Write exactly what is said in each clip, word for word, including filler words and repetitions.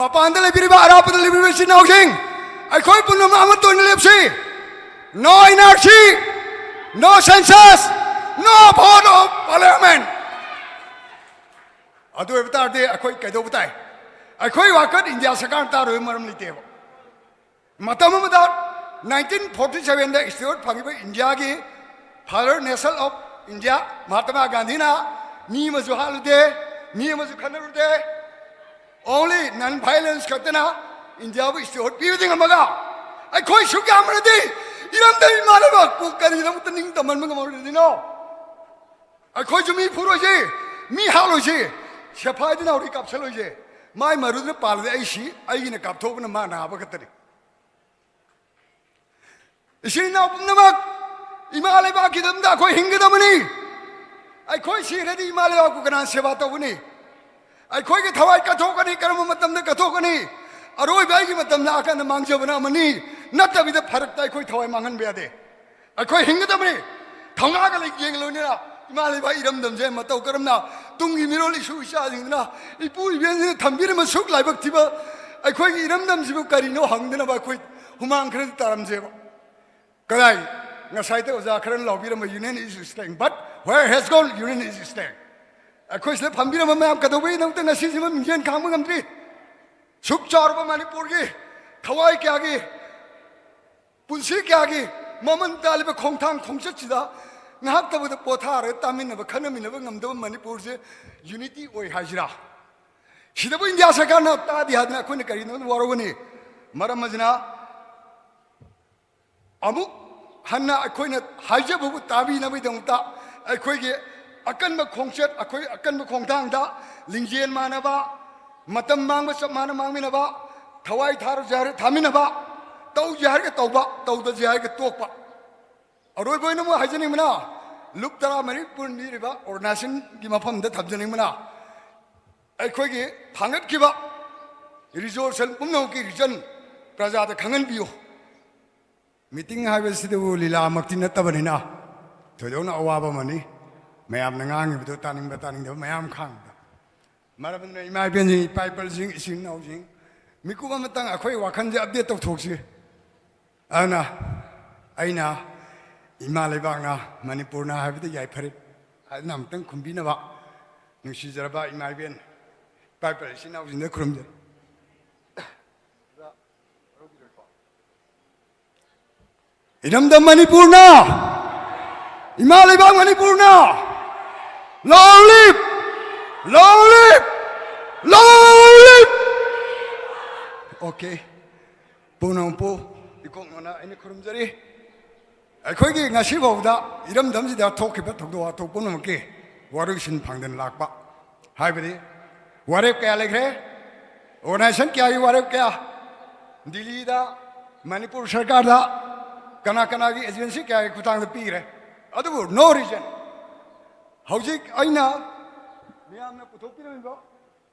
ꯃꯄꯥꯟꯗ ꯂꯩꯕꯤꯔꯤꯕ, ꯑꯔꯥꯞꯄꯗ ꯂꯩꯕꯤꯔꯤꯕ ꯏꯆꯤꯟ ꯏꯅꯥꯎꯁꯤꯡ, ꯑꯩꯈꯣꯏ ꯄꯨꯝꯅꯃꯛ ꯑꯃꯠꯇ ꯑꯣꯏꯅ ꯂꯦꯞꯁꯤ꯫ No N R C, no census, no vote of parliament. ꯑꯗꯨ ꯑꯣꯏꯕ ꯇꯥꯔꯗꯤ ꯑꯩꯈꯣꯏ ꯀꯩꯗꯧꯕ ꯇꯥꯏ? ꯑꯩꯈꯣꯏ ꯋꯥꯀꯠ ꯏꯟꯗꯤꯌꯥ ꯁꯔꯀꯥꯔꯅ ꯇꯥꯔꯣꯏꯕ ꯃꯔꯝ ꯂꯩꯇꯦꯕ꯫ ꯃꯇꯝ ꯑꯃꯗ nineteen forty sevenꯗ ꯏꯁꯇꯦꯠ ꯐꯪꯉꯤꯕ ꯏꯟꯗꯤꯌꯥꯒꯤ father national of India ꯃꯍꯥꯇꯃꯥ ꯒꯥꯟꯙꯤꯅ ꯃꯤ ꯑꯃꯁꯨ ꯍꯥꯠꯂꯨꯗꯦ, ꯃꯤ ꯑꯃꯁꯨ ꯈꯠꯅꯔꯨꯗꯦ, only non violence ꯈꯛꯇꯅ ꯏꯟꯗꯤꯌꯥꯕꯨ ꯏꯁꯇꯦꯠ ꯄꯤꯕꯗꯤ ꯉꯝꯃꯒ, ꯑꯩꯈꯣꯏ ꯁꯨꯛ ꯌꯥꯝꯕꯅꯗꯤ ꯏꯔꯝꯗꯝ ꯏꯃꯥ ꯂꯩꯕꯥꯛꯄꯨ ꯀꯔꯤꯒꯤꯗꯃꯛꯇ ꯅꯤꯡꯇꯝꯍꯟꯕ ꯉꯝꯃꯣꯏꯗꯣꯏꯅꯣ? ꯑꯩꯈꯣꯏꯁꯨ ꯃꯤ ꯐꯨꯔꯣꯏꯁꯤ, ꯃꯤ ꯍꯥꯠꯂꯣꯏꯁꯤ, ꯁꯦꯐꯥꯏꯗꯨ ꯅꯥꯎꯔꯤ ꯀꯥꯞꯁꯜꯂꯣꯏꯁꯤ꯫ ꯃꯥꯏ ꯃꯔꯨꯗꯨꯅ ꯄꯥꯜꯂꯗꯤ ꯑꯩ ꯁꯤ, ꯑꯩꯒꯤꯅ ꯀꯥꯞꯊꯣꯛꯄꯅ ꯃꯥ ꯅꯥꯕ ꯈꯛꯇꯅꯤ꯫ ꯏꯆꯤꯟ ꯏꯅꯥꯎ ꯄꯨꯝꯅꯃꯛ, ꯏꯃꯥ ꯂꯩꯕꯥꯛꯀꯤꯗꯃꯛꯇ ꯑꯩꯈꯣꯏ ꯍꯤꯡꯒꯗꯕꯅꯤ꯫ ꯑꯩꯈꯣꯏ ꯁꯤꯔꯗꯤ ꯏꯃꯥ ꯂꯩꯕꯥꯛꯄꯨ ꯀꯅꯥ ꯁꯦꯕꯥ ꯇꯧꯒꯅꯤ? ꯑꯩꯈꯣꯏꯒꯤ ꯊꯋꯥꯏ ꯀꯠꯊꯣꯛꯀꯅꯤ, ꯀꯔꯝꯕ ꯃꯇꯝꯗ ꯀꯠꯊꯣꯛꯀꯅꯤ? ꯑꯔꯣꯏꯕ ꯑꯩꯒꯤ ꯃꯇꯝꯗ ꯑꯀꯟꯕ ꯃꯥꯡꯖꯕꯅ ꯑꯃꯅꯤ, ꯅꯠꯇꯕꯤꯗ ꯐꯔꯛꯇ ꯑꯩꯈꯣꯏ ꯊꯋꯥꯏ ꯃꯥꯡꯍꯟꯕ ꯌꯥꯗꯦ꯫ ꯑꯩꯈꯣꯏ ꯍꯤꯡꯒꯗꯕꯅꯤ꯫ ꯊꯧꯅꯥꯒ ꯂꯩ ꯌꯦꯡꯂꯣꯏꯅ ꯏꯃꯥ ꯂꯩꯕꯥꯛ ꯏꯔꯝꯗꯝꯁꯦ ꯃꯇꯧ ꯀꯔꯝꯅ ꯇꯨꯡꯒꯤ ꯃꯤꯔꯣꯜ ꯏꯁꯨ ꯏꯆꯥꯁꯤꯡꯗꯨꯅ ꯏꯄꯨ ꯏꯕꯦꯟꯁꯤꯡꯅ ꯊꯝꯕꯤꯔꯝꯕ ꯁꯨꯛ ꯂꯥꯏꯕꯛ ꯊꯤꯕ ꯑꯩꯈꯣꯏꯒꯤ ꯏꯔꯝꯗꯝꯁꯤꯕꯨ ꯀꯔꯤꯅꯣ ꯍꯪꯗꯅꯕ ꯑꯩꯈꯣꯏ ꯍꯨꯃꯥꯡ ꯈꯔꯗꯤ ꯇꯥꯔꯝꯁꯦꯕ꯫ ꯀꯗꯥꯏ? ꯉꯁꯥꯏꯗ ꯑꯣꯖꯥ ꯈꯔꯅ ꯂꯥꯎꯕꯤꯔꯝꯕ "Union is strength", but where has gone "Union is strength"? ꯑꯩꯈꯣꯏ ꯁꯤꯗ ꯐꯝꯕꯤꯔꯝꯕ ꯃꯌꯥꯝ ꯀꯩꯗꯧꯕꯩꯗꯃꯛꯇ ꯉꯁꯤꯁꯤꯃ ꯃꯤꯡꯖꯦꯜ ꯈꯥꯡꯕ ꯉꯝꯗ꯭ꯔꯤ? ꯁꯨꯛ ꯆꯥꯎꯔꯕ ꯃꯅꯤꯄꯨꯔꯒꯤ ꯊꯋꯥꯏ ꯀꯌꯥꯒꯤ, ꯄꯨꯟꯁꯤ ꯀꯌꯥꯒꯤ ꯃꯃꯜ ꯇꯥꯜꯂꯤꯕ ꯈꯣꯡꯊꯥꯡ ꯈꯣꯡꯆꯠꯁꯤꯗ ꯉꯥꯏꯍꯥꯛꯇꯕꯨꯗ ꯄꯣꯊꯥꯔꯒ ꯇꯥꯃꯤꯟꯅꯕ, ꯈꯟꯅꯃꯤꯟꯅꯕ ꯉꯝꯗꯕ ꯃꯅꯤꯄꯨꯔꯁꯦ unity ꯑꯣꯏ ꯍꯥꯏꯁꯤꯔꯥ? ꯁꯤꯗꯕꯨ ꯏꯟꯗꯤꯌꯥ ꯁꯔꯀꯥꯔꯅ ꯇꯥꯗꯦ ꯍꯥꯏꯗꯅ ꯑꯩꯈꯣꯏꯅ ꯀꯔꯤꯅꯣ ꯋꯥꯔꯧꯒꯅꯤ? ꯃꯔꯝ ꯑꯁꯤꯅ, ꯑꯃꯨꯛ ꯍꯟꯅ ꯑꯩꯈꯣꯏꯅ ꯍꯥꯏꯖꯕꯕꯨ ꯇꯥꯕꯤꯅꯕꯒꯤꯗꯃꯛꯇ ꯑꯩꯈꯣꯏꯒꯤ ꯑꯀꯟꯕ ꯈꯣꯡꯆꯠ, ꯑꯩꯈꯣꯏ ꯑꯀꯟꯕ ꯈꯣꯡꯊꯥꯡꯗ ꯂꯤꯡꯖꯦꯜ ꯃꯥꯟꯅꯕ, ꯃꯇꯝ ꯃꯥꯡꯕ ꯆꯞ ꯃꯥꯟꯅ ꯃꯥꯡꯃꯤꯟꯅꯕ, ꯊꯋꯥꯏ ꯊꯥꯔꯁꯦ ꯍꯥꯏꯔ ꯊꯥꯃꯤꯟꯅꯕ, ꯇꯧꯁꯦ ꯍꯥꯏꯔꯒ ꯇꯧꯕ, ꯇꯧꯗꯁꯦ ꯍꯥꯏꯔꯒ ꯇꯣꯛꯄ꯫ ꯑꯔꯣꯏꯕ ꯑꯣꯏꯅ ꯑꯃꯨꯛ ꯍꯥꯏꯖꯅꯤꯡꯕꯅ, ꯂꯨꯞ ꯇꯔꯥꯃꯔꯤ ꯄꯨꯟꯕꯤꯔꯤꯕ ꯑꯣꯔꯒꯅꯥꯏꯖꯦꯁꯟꯒꯤ ꯃꯐꯝꯗ ꯊꯝꯖꯅꯤꯡꯕꯅ, ꯑꯩꯈꯣꯏꯒꯤ ꯊꯥꯡꯒꯠꯈꯤꯕ ꯔꯤꯖꯣꯂꯨꯁꯟ ꯄꯨꯝꯅꯃꯛꯀꯤ ꯔꯤꯖꯟ ꯄ꯭ꯔꯖꯥꯗ ꯈꯪꯍꯟꯕꯤꯌꯨ꯫ ꯃꯤꯇꯤꯡ ꯍꯥꯏꯕꯁꯤꯗꯕꯨ ꯂꯤꯂꯥꯃꯛꯇꯤ ꯅꯠꯇꯕꯅꯤꯅ ꯊꯣꯏꯗꯣꯛꯅ ꯑꯋꯥꯕ ꯑꯃꯅꯤ꯫ ꯃꯌꯥꯝꯅ ꯉꯥꯡꯉꯤꯕꯗꯨ ꯇꯥꯅꯤꯡꯕ ꯇꯥꯅꯤꯡꯗꯕ ꯃꯌꯥꯝ ꯈꯥꯡꯕꯗ꯫ ꯃꯔꯝ ꯑꯗꯨꯅ ꯏꯃꯥ ꯏꯕꯦꯟꯁꯤꯡ, ꯏꯄꯥ ꯏꯄꯜꯁꯤꯡ, ꯏꯆꯤꯟ ꯏꯅꯥꯎꯁꯤꯡ, ꯃꯤꯀꯨꯞ ꯑꯃꯇꯪ ꯑꯩꯈꯣꯏ ꯋꯥꯈꯜꯁꯦ ꯑꯞꯗꯦꯠ ꯇꯧꯊꯣꯛꯁꯤ꯫ ꯑꯗꯨꯅ ꯑꯩꯅ, ꯏꯃꯥ ꯂꯩꯕꯥꯛꯅ, ꯃꯅꯤꯄꯨꯔꯅ ꯍꯥꯏꯕꯗ ꯌꯥꯏꯐꯔꯦ꯫ ꯑꯗꯨꯅ ꯑꯃꯨꯛꯇꯪ ꯈꯨꯝꯕꯤꯅꯕ ꯅꯨꯡꯁꯤꯖꯔꯕ ꯏꯃꯥ ꯏꯕꯦꯟ, ꯏꯄꯥ ꯏꯄꯜ ꯏꯆꯤꯟ ꯏꯅꯥꯎꯁꯤꯡꯗ ꯈꯨꯔꯨꯝꯖꯔꯤ꯫ ꯏꯔꯝꯗꯝ ꯃꯅꯤꯄꯨꯔꯅ, ꯏꯃꯥ ꯂꯩꯕꯥꯛ ꯃꯅꯤꯄꯨꯔꯅ, long live, long live, long live꯫ Okay, ꯄꯨꯝꯅꯃꯛꯄꯨ ꯏꯀꯣꯛ ꯅꯣꯟꯅ ꯑꯩꯅ ꯈꯨꯔꯨꯝꯖꯔꯤ꯫ ꯑꯩꯈꯣꯏꯒꯤ ꯉꯁꯤꯐꯥꯎꯗ ꯏꯔꯝꯗꯝꯁꯤꯗ ꯊꯣꯛꯈꯤꯕ ꯊꯧꯗꯣꯛ ꯋꯥꯊꯣꯛ ꯄꯨꯝꯅꯃꯛꯀꯤ ꯋꯥꯔꯣꯏꯁꯤꯟ ꯐꯪꯗꯅ ꯂꯥꯛꯄ, ꯍꯥꯏꯕꯗꯤ ꯋꯥꯔꯦꯞ ꯀꯌꯥ ꯂꯩꯈ꯭ꯔꯦ, organization ꯀꯌꯥꯒꯤ ꯋꯥꯔꯦꯞ ꯀꯌꯥ, ꯗꯤꯜꯂꯤꯗ, ꯃꯅꯤꯄꯨꯔ ꯁꯔꯀꯥꯔꯗ, ꯀꯅꯥ ꯀꯅꯥꯒꯤ agency ꯀꯌꯥꯒꯤ ꯈꯨꯠꯊꯥꯡꯗ ꯄꯤꯈ꯭ꯔꯦ꯫ ꯑꯗꯨꯕꯨ no reason꯫ ꯍꯧꯖꯤꯛ ꯑꯩꯅ ꯃꯌꯥꯝꯅ ꯄꯨꯊꯣꯛꯄꯤꯔꯝꯃꯤꯕ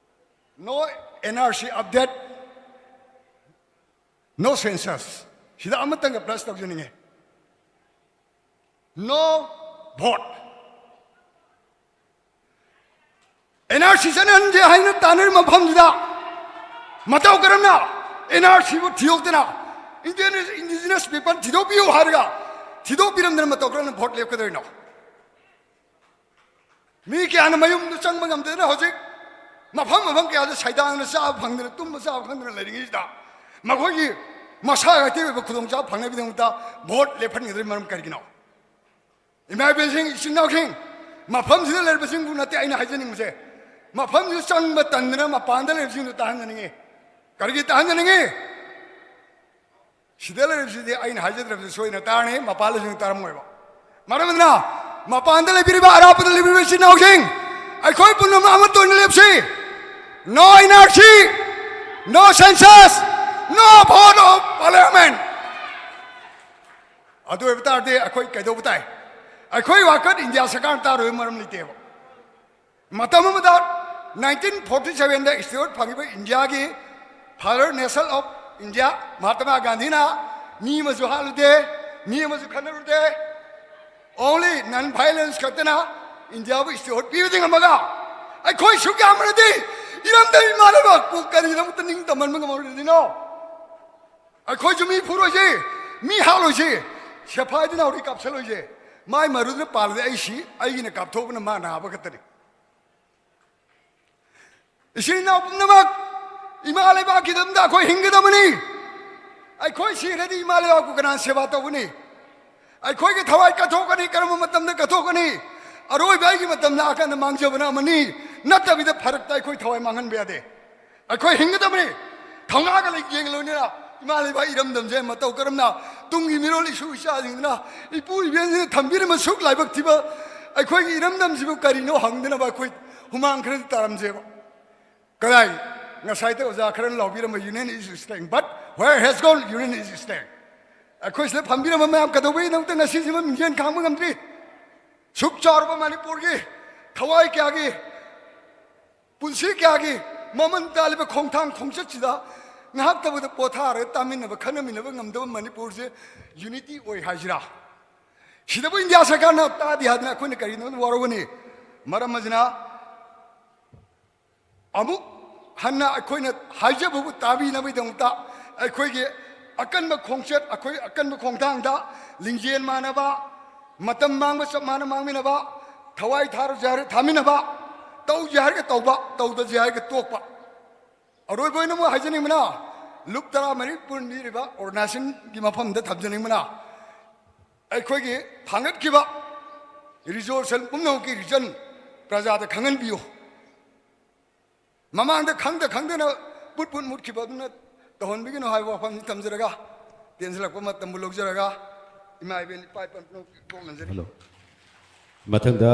no NRC update, no census, ꯁꯤꯗ ꯑꯃꯇꯪꯒ plus ꯇꯧꯖꯅꯤꯡꯉꯤ꯫ No vote꯫ NRC ꯆꯠꯅꯍꯟꯁꯦ ꯍꯥꯏꯅ ꯇꯥꯟꯅꯔꯤꯕ ꯃꯐꯝꯁꯤꯗ ꯃꯇꯧ ꯀꯔꯝꯅ NRCꯕꯨ ꯊꯤꯗꯣꯛꯇꯅ, Indigenous, indigenous people ꯊꯤꯗꯣꯛꯄꯤꯌꯨ ꯍꯥꯏꯔꯒ ꯊꯤꯗꯣꯛꯄꯤꯔꯝꯗꯅ ꯃꯇꯧ ꯀꯔꯝꯅ vote ꯂꯦꯞꯀꯗꯣꯏꯅꯣ? ꯃꯤ ꯀꯌꯥꯅ ꯃꯌꯨꯝꯗ ꯆꯪꯕ ꯉꯝꯗꯗꯅ ꯍꯧꯖꯤꯛ ꯃꯐꯝ ꯃꯐꯝ ꯀꯌꯥꯗ ꯁꯩꯗꯥꯡꯗꯅ ꯆꯥꯕ ꯐꯪꯗꯅ, ꯇꯨꯝꯕ ꯆꯥꯕ ꯈꯪꯗꯅ ꯂꯩꯔꯤꯉꯩꯁꯤꯗ, ꯃꯈꯣꯏꯒꯤ ꯃꯁꯥꯒꯤ ꯑꯇꯦꯛ ꯑꯣꯏꯕ ꯈꯨꯗꯣꯡꯆꯥꯕ ꯐꯪꯅꯕꯒꯤꯗꯃꯛꯇ vote ꯂꯦꯞꯍꯟꯒꯗꯕꯒꯤ ꯃꯔꯝ ꯀꯔꯤꯒꯤꯅꯣ? ꯏꯃꯥ ꯏꯕꯦꯟꯁꯤꯡ, ꯏꯆꯤꯟ ꯏꯅꯥꯎꯁꯤꯡ, ꯃꯐꯝꯁꯤꯗ ꯂꯩꯔꯤꯕꯁꯤꯡꯕꯨ ꯅꯠꯇꯦ ꯑꯩꯅ ꯍꯥꯏꯖꯅꯤꯡꯕꯁꯦ, ꯃꯐꯝꯁꯤꯗ ꯆꯪꯕ ꯇꯟꯗꯅ ꯃꯄꯥꯟꯗ ꯂꯩꯔꯤꯕꯁꯤꯡꯗꯨ ꯇꯥꯍꯟꯖꯅꯤꯡꯉꯤ꯫ ꯀꯔꯤꯒꯤ ꯇꯥꯍꯟꯖꯅꯤꯡꯉꯤ? ꯁꯤꯗ ꯂꯩꯔꯤꯕꯁꯤꯗꯤ ꯑꯩꯅ ꯍꯥꯏꯖꯗ꯭ꯔꯕꯁꯨ ꯁꯣꯏꯗꯅ ꯇꯥꯔꯅꯤ, ꯃꯄꯥꯟ ꯂꯩꯁꯤꯡ ꯇꯥꯔꯝꯃꯣꯏꯕ꯫ ꯃꯔꯝ ꯑꯗꯨꯅ ꯃꯄꯥꯟꯗ ꯂꯩꯕꯤꯔꯤꯕ, ꯑꯔꯥꯞꯄꯗ ꯂꯩꯕꯤꯔꯤꯕ ꯏꯆꯤꯟ ꯏꯅꯥꯎꯁꯤꯡ, ꯑꯩꯈꯣꯏ ꯄꯨꯝꯅꯃꯛ ꯑꯃꯠꯇ ꯑꯣꯏꯅ ꯂꯦꯞꯁꯤ꯫ No NRC, no census, no vote of parliament꯫ ꯑꯗꯨ ꯑꯣꯏꯕ ꯇꯥꯔꯗꯤ ꯑꯩꯈꯣꯏ ꯀꯩꯗꯧꯕ ꯇꯥꯏ? ꯑꯩꯈꯣꯏ ꯋꯥꯀꯠ ꯏꯟꯗꯤꯌꯥ ꯁꯔꯀꯥꯔꯅ ꯇꯥꯔꯣꯏꯕ ꯃꯔꯝ ꯂꯩꯇꯦꯕ꯫ ꯃꯇꯝ ꯑꯃꯗ nineteen forty sevenꯗ statehood ꯐꯪꯉꯤꯕ ꯏꯟꯗꯤꯌꯥꯒꯤ father nation of India ꯃꯍꯥꯇꯃꯥ ꯒꯥꯟꯙꯤꯅ ꯃꯤ ꯑꯃꯁꯨ ꯍꯥꯠꯂꯨꯗꯦ, ꯃꯤ ꯑꯃꯁꯨ ꯈꯠꯅꯔꯨꯗꯦ, only non violence ꯈꯛꯇꯅ ꯏꯟꯗꯤꯌꯥꯕꯨ statehood ꯄꯤꯕꯗꯤ ꯉꯝꯃꯒ, ꯑꯩꯈꯣꯏ ꯁꯨꯛ ꯌꯥꯝꯃꯔꯗꯤ ꯏꯔꯝꯗꯝ ꯏꯃꯥ ꯂꯩꯕꯥꯛꯄꯨ ꯀꯔꯤꯗꯃꯛꯇ ꯅꯤꯡꯇꯝꯍꯟꯕ ꯉꯝꯃꯔꯣꯏꯗꯣꯏꯅꯣ? ꯑꯩꯈꯣꯏꯁꯨ ꯃꯤ ꯐꯨꯔꯣꯏꯁꯤ, ꯃꯤ ꯍꯥꯠꯂꯣꯏꯁꯤ, ꯁꯦꯐꯥꯏꯗ ꯅꯥꯎꯔꯤ ꯀꯥꯞꯁꯜꯂꯣꯏꯁꯦ꯫ ꯃꯥꯏ ꯃꯔꯨꯗꯨꯅ ꯄꯥꯜꯂꯗꯤ ꯑꯩ ꯁꯤ, ꯑꯩꯒꯤꯅ ꯀꯥꯞꯊꯣꯛꯄꯅ ꯃꯥ ꯅꯥꯕ ꯈꯛꯇꯅꯤ꯫ ꯏꯆꯤꯟ ꯏꯅꯥꯎ ꯄꯨꯝꯅꯃꯛ, ꯏꯃꯥ ꯂꯩꯕꯥꯛꯀꯤꯗꯃꯛꯇ ꯑꯩꯈꯣꯏ ꯍꯤꯡꯒꯗꯕꯅꯤ꯫ ꯑꯩꯈꯣꯏ ꯁꯤꯔꯗꯤ ꯏꯃꯥ ꯂꯩꯕꯥꯛꯄꯨ ꯀꯅꯥ ꯁꯦꯕꯥ ꯇꯧꯒꯅꯤ? ꯑꯩꯈꯣꯏꯒꯤ ꯊꯋꯥꯏ ꯀꯠꯊꯣꯛꯀꯅꯤ꯫ ꯀꯔꯝꯕ ꯃꯇꯝꯗ ꯀꯠꯊꯣꯛꯀꯅꯤ? ꯑꯔꯣꯏꯕ ꯑꯩꯒꯤ ꯃꯇꯝ ꯂꯥꯛꯑꯀꯥꯟꯗ ꯃꯥꯡꯖꯕꯅ ꯑꯃꯅꯤ, ꯅꯠꯇꯕꯤꯗ ꯐꯔꯛꯇ ꯑꯩꯈꯣꯏ ꯊꯋꯥꯏ ꯃꯥꯡꯍꯟꯕ ꯌꯥꯗꯦ꯫ ꯑꯩꯈꯣꯏ ꯍꯤꯡꯒꯗꯕꯅꯤ꯫ ꯊꯧꯅꯥꯒ ꯂꯩ ꯌꯦꯡ ꯂꯣꯏꯅꯅ ꯏꯃꯥ ꯂꯩꯕꯥꯛ ꯏꯔꯝꯗꯝꯁꯦ ꯃꯇꯧ ꯀꯔꯝꯅ ꯇꯨꯡꯒꯤ ꯃꯤꯔꯣꯜ ꯏꯁꯨ ꯏꯆꯥꯁꯤꯡꯗꯨꯅ, ꯏꯄꯨ ꯏꯕꯦꯟꯁꯤꯡꯅ ꯊꯝꯕꯤꯔꯝꯕ ꯁꯨꯛ ꯂꯥꯏꯕꯛ ꯊꯤꯕ ꯑꯩꯈꯣꯏꯒꯤ ꯏꯔꯝꯗꯝꯁꯤꯕꯨ ꯀꯔꯤꯅꯣ ꯍꯪꯗꯅꯕ ꯑꯩꯈꯣꯏ ꯍꯨꯃꯥꯡ ꯈꯔꯗꯤ ꯇꯥꯔꯝꯁꯦꯕ꯫ ꯀꯗꯥꯏ? ꯉꯁꯥꯏꯗ ꯑꯣꯖꯥ ꯈꯔꯅ ꯂꯥꯎꯕꯤꯔꯝꯕ, "Union is strength, but where has gone union is strength?" ꯑꯩꯈꯣꯏ ꯁꯤꯗ ꯐꯝꯕꯤꯔꯝꯕ ꯃꯌꯥꯝ ꯀꯩꯗꯧꯕꯒꯤꯗꯃꯛꯇ ꯉꯁꯤꯁꯤꯃ ꯃꯤꯡꯖꯦꯜ ꯈꯥꯡꯕ ꯉꯝꯗ꯭ꯔꯤ? ꯁꯨꯛ ꯆꯥꯎꯔꯕ ꯃꯅꯤꯄꯨꯔꯒꯤ ꯊꯋꯥꯏ ꯀꯌꯥꯒꯤ, ꯄꯨꯟꯁꯤ ꯀꯌꯥꯒꯤ ꯃꯃꯜ ꯇꯥꯜꯂꯤꯕ ꯈꯣꯡꯊꯥꯡ ꯈꯣꯡꯆꯠꯁꯤꯗ ꯉꯥꯏꯍꯥꯛꯇꯕꯗ ꯄꯣꯊꯥꯔꯒ ꯇꯥꯃꯤꯟꯅꯕ, ꯈꯟꯅꯃꯤꯟꯅꯕ ꯉꯝꯗꯕ ꯃꯅꯤꯄꯨꯔꯁꯦ unity ꯑꯣꯏ ꯍꯥꯏꯁꯤꯔꯥ? ꯁꯤꯗꯕꯨ ꯏꯟꯗꯤꯌꯥ ꯁꯔꯀꯥꯔꯅ ꯇꯥꯗꯦ ꯍꯥꯏꯗꯅ ꯑꯩꯈꯣꯏꯅ ꯀꯔꯤꯅꯣ ꯋꯥꯔꯧꯒꯅꯤ? ꯃꯔꯝ ꯑꯁꯤꯅ, ꯑꯃꯨꯛ ꯍꯟꯅ ꯑꯩꯈꯣꯏꯅ ꯍꯥꯏꯖꯕꯕꯨ ꯇꯥꯕꯤꯅꯕꯒꯤꯗꯃꯛꯇ ꯑꯩꯈꯣꯏꯒꯤ ꯑꯀꯟꯕ ꯈꯣꯡꯆꯠ, ꯑꯩꯈꯣꯏ ꯑꯀꯟꯕ ꯈꯣꯡꯊꯥꯡꯗ ꯂꯤꯡꯖꯦꯜ ꯃꯥꯟꯅꯕ, ꯃꯇꯝ ꯃꯥꯡꯕ ꯆꯞ ꯃꯥꯟꯅ ꯃꯥꯡꯃꯤꯟꯅꯕ, ꯊꯋꯥꯏ ꯊꯥꯔꯨꯁꯦ ꯍꯥꯏꯔ ꯊꯥꯃꯤꯟꯅꯕ, ꯇꯧꯁꯦ ꯍꯥꯏꯔꯒ ꯇꯧꯕ, ꯇꯧꯗꯁꯦ ꯍꯥꯏꯔꯒ ꯇꯣꯛꯄ꯫ ꯑꯔꯣꯏꯕ ꯑꯣꯏꯅ ꯑꯃꯨꯛ ꯍꯥꯏꯖꯅꯤꯡꯕꯅ, ꯂꯨꯞ ꯇꯔꯥꯃꯔꯤ ꯄꯨꯟꯕꯤꯔꯤꯕ ꯑꯔꯨꯅꯥꯆꯜꯒꯤ ꯃꯐꯝꯗ ꯊꯝꯖꯅꯤꯡꯕꯅ, ꯑꯩꯈꯣꯏꯒꯤ ꯊꯥꯡꯒꯠꯈꯤꯕ resolution ꯄꯨꯝꯅꯃꯛꯀꯤ reason ꯄ꯭ꯔꯖꯥꯗ ꯈꯪꯍꯟꯕꯤꯌꯨ꯫ ꯃꯃꯥꯡꯗ ꯈꯪꯗ ꯈꯪꯗꯅ ꯄꯨꯠ ꯄꯨꯠ ꯃꯨꯠꯈꯤꯕ ꯑꯗꯨꯅ ꯇꯧꯍꯟꯕꯤꯒꯅꯨ ꯍꯥꯏꯕ ꯋꯥꯐꯝꯁꯤ ꯊꯝꯖꯔꯒ, ꯇꯦꯟꯁꯤꯜꯂꯛꯄ ꯃꯇꯝꯕꯨ ꯂꯧꯖꯔꯒ, ꯏꯃꯥ ꯏꯕꯦꯟ ꯏꯄꯥ ꯏꯄꯨ ꯄꯨꯝꯅꯃꯛꯀꯤ ꯀꯣꯛ ꯅꯟꯖꯔꯤ꯫ ꯍꯜꯂꯣ꯫ ꯃꯊꯪꯗ